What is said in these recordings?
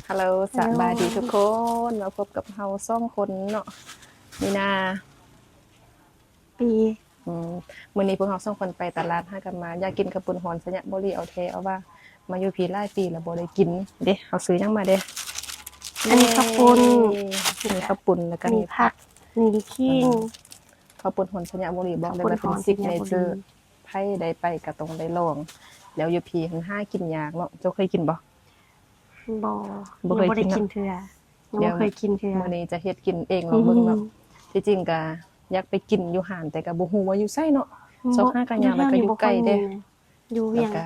ຮັລໂຫຼ ສະບາຍດີທຸກຄົນ ມາພົບກັບເຮົາສອງຄົນເນາະ ມີນາ ປີ. ອືມ ມື້ນີ້ພວກເຮົາສອງຄົນໄປຕະຫຼາດ ຫາກັນມາ ຢາກກິນເຂົ້າປຸ້ນຮ້ອນໄຊຍະບູລີ ເອົາແທ້ເອົາວ່າ ມາຢູ່ພີ້ຫຼາຍປີແລ້ວບໍ່ໄດ້ກິນເດ້. ເຮົາຊື້ຫຍັງມາເດ້? ອັນນີ້ເຂົ້າປຸ້ນ ນີ້ເຂົ້າປຸ້ນ ແລ້ວກໍນີ້ຜັກ ນີ້ຂີງ. ເຂົ້າປຸ້ນຮ້ອນໄຊຍະບູລີ ບອກເລີຍວ່າເປັນ signature ໃຜໄດ້ໄປກໍຕ້ອງໄດ້ລອງ. ແລ້ວຢູ່ພີ້ຫັ້ນຫາກິນຍາກເນາະ ເຈົ້າເຄີຍກິນບໍ່? ບໍ່ ບໍ່ເຄີຍກິນເນາະ ຍັງບໍ່ໄດ້ກິນເທື່ອ ຍັງບໍ່ເຄີຍກິນເທື່ອ. ມື້ນີ້ຈະເຮັດກິນເອງລອງເບິ່ງເນາະ. ທີ່ຈິງກໍຢາກໄປກິນຢູ່ຮ້ານ ແຕ່ກໍບໍ່ຮູ້ວ່າຢູ່ໃສເນາະ ຊອກຫາກໍຍາກ ແລ້ວກໍຢູ່ໄກເດ້ ຢູ່ວຽງ. ແລ້ວກໍ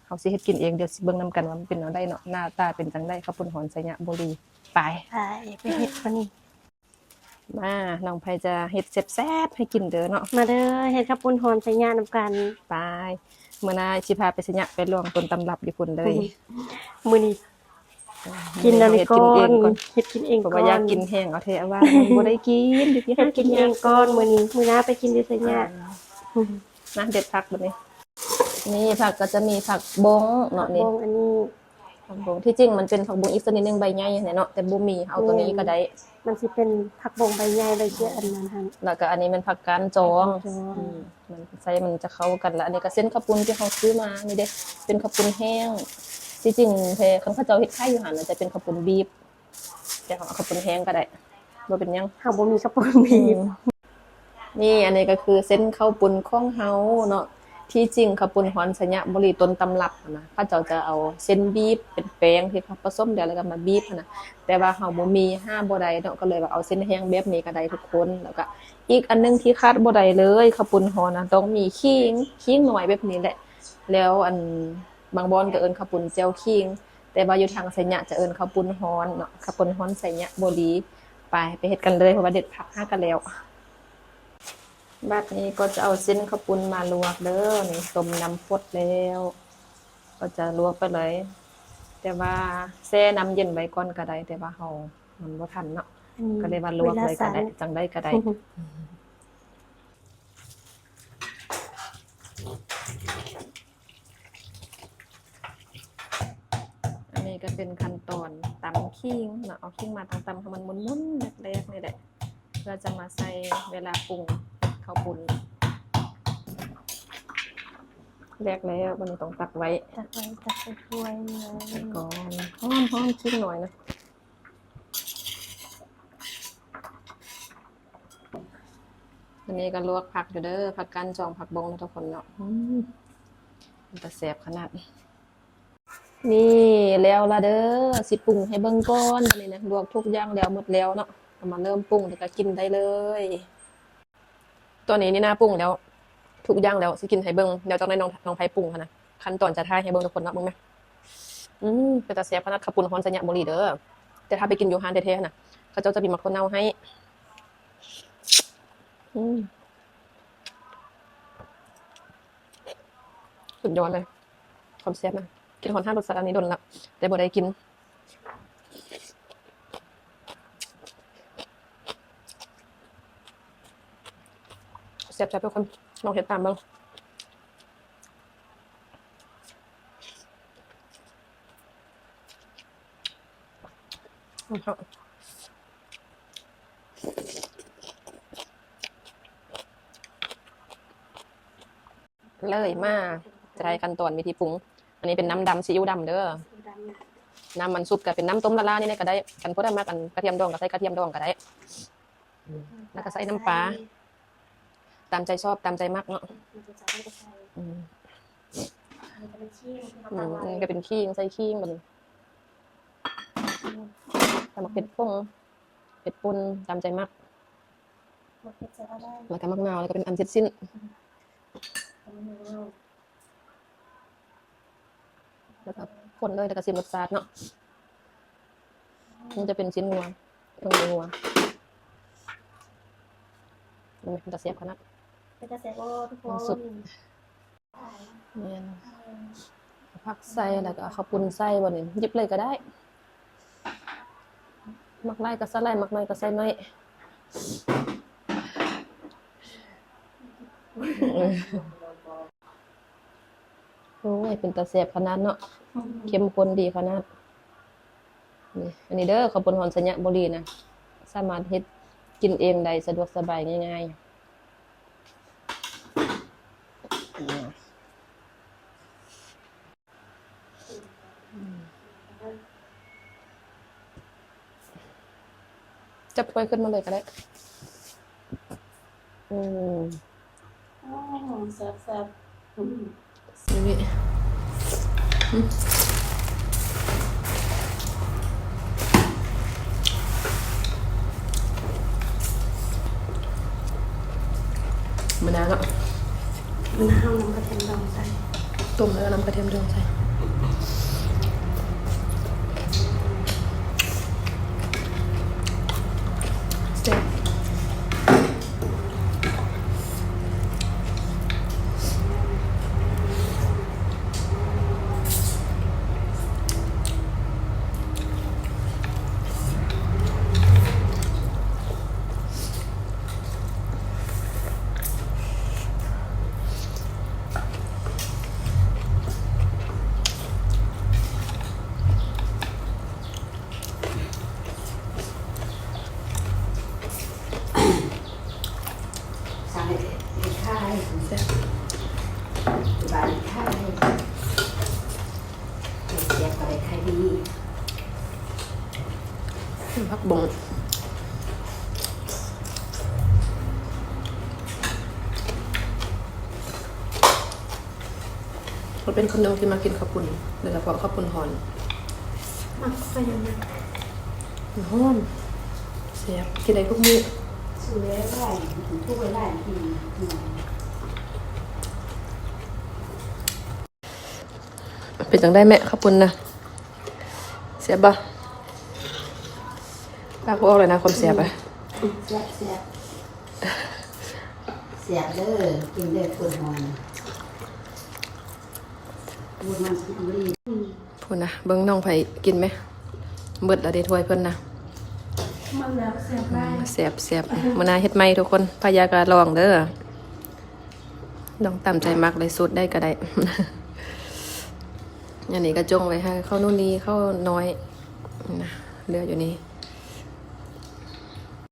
ເຮົາຊິເຮັດກິນເອງ ດຽວຊິເບິ່ງນຳກັນວ່າມັນເປັນແນວໃດເນາະ ໜ້າຕາເປັນຈັ່ງໃດ ເຂົ້າປຸ້ນຮ້ອນໄຊຍະບູລີ. ໄປ ໄປ ໄປເຮັດມື້ນີ້. ມາ ນ້ອງໄພຈະເຮັດແຊບໆໃຫ້ກິນເດີເນາະ. ມາເດີ ເຮັດເຂົ້າປຸ້ນຮ້ອນໄຊຍະນຳກັນ. ໄປ ມື້ໜ້າຊິພາໄປໄຊຍະ ໄປລອງຕົ້ນຕຳລັບຢູ່ພຸ້ນເລີຍ. ມື້ນີ້ກິນອັນນີ້ກ່ອນ ເຮັດກິນເອງກ່ອນ ເຮັດກິນເອງກ່ອນ ເພາະວ່າຢາກກິນແຮງ ເອົາແທ້ເອົາວ່າ ບໍ່ໄດ້ກິນ ຢູ່ພີ້ຫາກິນເອງກ່ອນມື້ນີ້ ມື້ໜ້າໄປກິນຢູ່ໄຊຍະ. ມາເດັດຜັກບັດນີ້. ນີ້ຜັກກໍຈະມີຜັກບົ້ງເນາະ ນີ້ ຜັກບົ້ງ ອັນນີ້ຜັກບົ້ງ ທີ່ຈິງມັນເປັນຜັກບົ້ງອີກຊະນິດໜຶ່ງ ໃບໃຫຍ່ຫັ້ນແຫຼະເນາະ ແຕ່ບໍ່ມີ ເອົາຕົວນີ້ກໍໄດ້. ມັນຊິເປັນຜັກບົ້ງໃບໃຫຍ່ ໃບເຈ້ຍອັນນັ້ນຫັ້ນ ແລ້ວກໍອັນນີ້ແມ່ນຜັກກ້ານຈອງ ຜັກກ້ານຈອງ ອືມ ມັນໃສ່ມັນຈະເຂົ້າກັນ. ແລ້ວອັນນີ້ກໍເສັ້ນເຂົ້າປຸ້ນທີ່ເຮົາຊື້ມານີ້ເດ້ ເປັນເຂົ້າປຸ້ນແຫ້ງ. ທີ່ຈິງແທ້ຄັນເຂົາເຈົ້າເຮັດຂາຍຢູ່ຫັ້ນນະ ຈະເປັນເຂົ້າປຸ້ນບີບ ແຕ່ເຮົາເອົາເຂົ້າປຸ້ນແຫ້ງກໍໄດ້ ບໍ່ເປັນຫຍັງ ເຮົາບໍ່ມີເຂົ້າປຸ້ນບີບ. ອືມ ນີ້ ອັນນີ້ກໍຄືເສັ້ນເຂົ້າປຸ້ນຂອງເຮົາເນາະ. ທີ່ຈິງເຂົ້າປຸ້ນຮ້ອນໄຊຍະບູລີຕົ້ນຕຳລັບຫັ້ນນະ ເຂົາເຈົ້າຈະເອົາເສັ້ນບີບເປັນແປ້ງທີ່ເຂົາປະສົມແລ້ວ ແລ້ວກໍມາບີບຫັ້ນນະ ແຕ່ວ່າເຮົາບໍ່ມີ ຫາບໍ່ໄດ້ເນາະ ກໍເລີຍວ່າເອົາເສັ້ນແຫ້ງແບບນີ້ກໍໄດ້ທຸກຄົນ. ແລ້ວກໍອີກອັນໜຶ່ງທີ່ຂາດບໍ່ໄດ້ເລີຍ ເຂົ້າປຸ້ນຮ້ອນນະ ຕ້ອງມີຂີງ ຂີງໜ້ອຍແບບນີ້ແຫຼະ. ແລ້ວອັນ ບາງບ່ອນກໍເອີ້ນເຂົ້າປຸ້ນແຈ່ວຂີງ ແຕ່ວ່າຢູ່ທາງໄຊຍະຈະເອີ້ນເຂົ້າປຸ້ນຮ້ອນເນາະ ເຂົ້າປຸ້ນຮ້ອນໄຊຍະບູລີ. ໄປ ໄປເຮັດກັນເລີຍ ເພາະວ່າເດັດຜັກຫາກັນແລ້ວ. ບາດນີ້ກໍຈະເອົາເສັ້ນເຂົ້າປຸ້ນມາລວກເດີ ນີ້ ຕົ້ມນ້ຳຟົດແລ້ວ ກໍຈະລວກໄປເລີຍ ແຕ່ວ່າແຊ່ນ້ຳເຢັນໄວ້ກ່ອນກໍໄດ້ ແຕ່ວ່າເຮົາມັນບໍ່ທັນເນາະ ກໍເລີຍວ່າລວກເລີຍກໍໄດ້ ຈັ່ງໃດກໍໄດ້. ອັນນີ້ກໍເປັນຂັ້ນຕອນຕຳຂີງເນາະ ເອົາຂີງມາຕຳໆ ໃຫ້ມັນໝຸ່ນໆ ແຫຼກໆ ນີ້ແຫຼະ ເພື່ອຈະມາໃສ່ເວລາປຸງເຂົ້າປຸ້ນ. ແຫຼກແລ້ວ ບັດນີ້ຕ້ອງຕັກໄວ້ ຕັກໄວ້ ຕັກໃສ່ຖ້ວຍເລີຍກ່ອນ. ຫອມໆ ຂີງໜ້ອຍນະ. ອັນນີ້ກໍລວກຜັກຢູ່ເດີ ຜັກກ້ານຈອງ ຜັກບົ້ງເນາະທຸກຄົນເນາະ. ອືມ ເປັນຕາແຊບຂະໜາດ. ນີ້ແລ້ວລະເດີ ຊິປຸງໃຫ້ເບິ່ງກ່ອນ. ຕອນນີ້ນະ ລວກທຸກຢ່າງແລ້ວໝົດແລ້ວເນາະ ກໍມາເລີ່ມປຸງ ແລ້ວກໍກິນໄດ້ເລີຍ. ຕອນນີ້ນີ້ນາປຸງແລ້ວ ທຸກຢ່າງແລ້ວ ຊິກິນໃຫ້ເບິ່ງ. ດຽວຈັກໜ້ອຍນ້ອງ ນ້ອງໄພປຸງຫັ້ນນະ ຂັ້ນຕອນຈະຖ່າຍໃຫ້ເບິ່ງທຸກຄົນເນາະ. ເບິ່ງແມ ອືມ ເປັນຕາແຊບຂະໜາດ ເຂົ້າປຸ້ນຮ້ອນໄຊຍະບູລີເດີ. ແຕ່ຖ້າໄປກິນຢູ່ຮ້ານແທ້ໆຫັ້ນນະ ເຂົາເຈົ້າຈະມີໝາກຖົ່ວເນົ່າໃຫ້. ອືມ ສຸດຍອດເລີຍ ຄວາມແຊບນະ. ຄິດຮອດຮາດລົດຊາດອັນນີ້ດົນລະ ແຕ່ບໍ່ໄດ້ກິນ. ແຊບໆ ທຸກຄົນ ລອງເຮັດຕາມເບິ່ງ. ເລີຍມາຈະໄດ້ຂັ້ນຕອນວິທີປຸງ. ອັນນີ້ເປັນນ້ຳດຳຊີອິ້ວດຳເດີ. ນ້ຳມັນຊຸບກໍເປັນນ້ຳຕົ້ມລ້າໆ ນີ້ແຫຼະກໍໄດ້. ຄັນຜູ້ໃດມັກອັນກະທຽມດອງກໍໃສ່ກະທຽມດອງກໍໄດ້. ແລ້ວກໍໃສ່ນ້ຳປາຕາມໃຈຊອບ ຕາມໃຈມັກເນາະ. ອືມ ອັນນີ້ກໍເປັນຂີງ ໃສ່ຂີງບັດນີ້. ແລ້ວໝາກເຜັດຜົງ ເຜັດປົ່ນຕາມໃຈມັກ ແລ້ວກໍໝາກນາວ ແລ້ວກໍເປັນອັນເສັດສິ້ນ. ແລ້ວກໍຄົນເລີຍ ແລ້ວກໍຊີມລົດຊາດເນາະ. ມັນຈະເປັນຊີ້ນງົວ ເຄື່ອງໃນງົວ. ເປັນຕາແຊບຂະໜາດ ເປັນຕາແຊບບໍ່ທຸກຄົນ? ແມ່ນ ເອົາຜັກໃສ່ ແລ້ວກໍເອົາເຂົ້າປຸ້ນໃສ່. ບັດນີ້ຫຍິບເລີຍກໍໄດ້ ມັກຫຼາຍກໍໃສ່ຫຼາຍ ມັກໜ້ອຍກໍໃສ່ໜ້ອຍ. ໂອ້ຍ ເປັນຕາແຊບຂະໜາດເນາະ ເຂັ້ມຂຸ້ນດີຂະໜາດ. ນີ້ ອັນນີ້ເດີ ເຂົ້າປຸ້ນຮ້ອນໄຊຍະບູລີນະ ສາມາດເຮັດກິນເອງໄດ້ ສະດວກສະບາຍ ງ່າຍໆ. ຈັບຖ້ວຍຂຶ້ນມາເລີຍກໍໄດ້. ອືມ ໂອ້ ແຊບໆ ອືມ ນີ້ ອືມ ມະນາວເນາະ ມະນາວນຳກະທຽມດອງໃສ່ ຕົ້ມແລ້ວກໍນຳກະທຽມດອງໃສ່ ແຊບ. ສ້າງໃຫ້ເຮັດຂາຍ ແຊບ ບາດຂາຍ ເຮັດແຊບກໍໄດ້ຂາຍດີ ຜັກບົ້ງ. ຂ້ອຍເປັນຄົນໜຶ່ງທີ່ມັກກິນເຂົ້າປຸ້ນ ໂດຍສະເພາະເຂົ້າປຸ້ນຮ້ອນ ມັກໃສ່ຫຍັງນະ? ມັນຮ້ອນ ແຊບ ກິນໄດ້ທຸກມື້ ຊື້ຫຼາຍໆ ກິນທຸກຫຼາຍໆ ກິນ ເປັນຈັ່ງໃດແມ່ ເຂົ້າປຸ້ນນະ ແຊບບໍ່? ປາກບໍ່ອອກເລີຍນະ ຄວາມແຊບອະ ອືມ ແຊບໆ ແຊບເດີ ກິນເດີຄົນຮ້ອນ ພຸ້ນນະ ເບິ່ງນ້ອງໃຜກິນແມະ ເບິດແລ້ວເດ້ຖ້ວຍເພິ່ນນະ ໝົດແລ້ວ ແຊບຫຼາຍ ອືມ ແຊບໆ ມື້ໜ້າເຮັດໃໝ່ທຸກຄົນ ພະຢາກະລອງເດີ ລອງຕາມໃຈມັກເລີຍ ສູດໃດກໍໄດ້ ອັນນີ້ກໍຈົ່ງໄວ້ໃຫ້ເຂົ້ານູ່ນີ ເຂົ້ານ້ອຍນະ ເຫຼືອຢູ່ນີ້.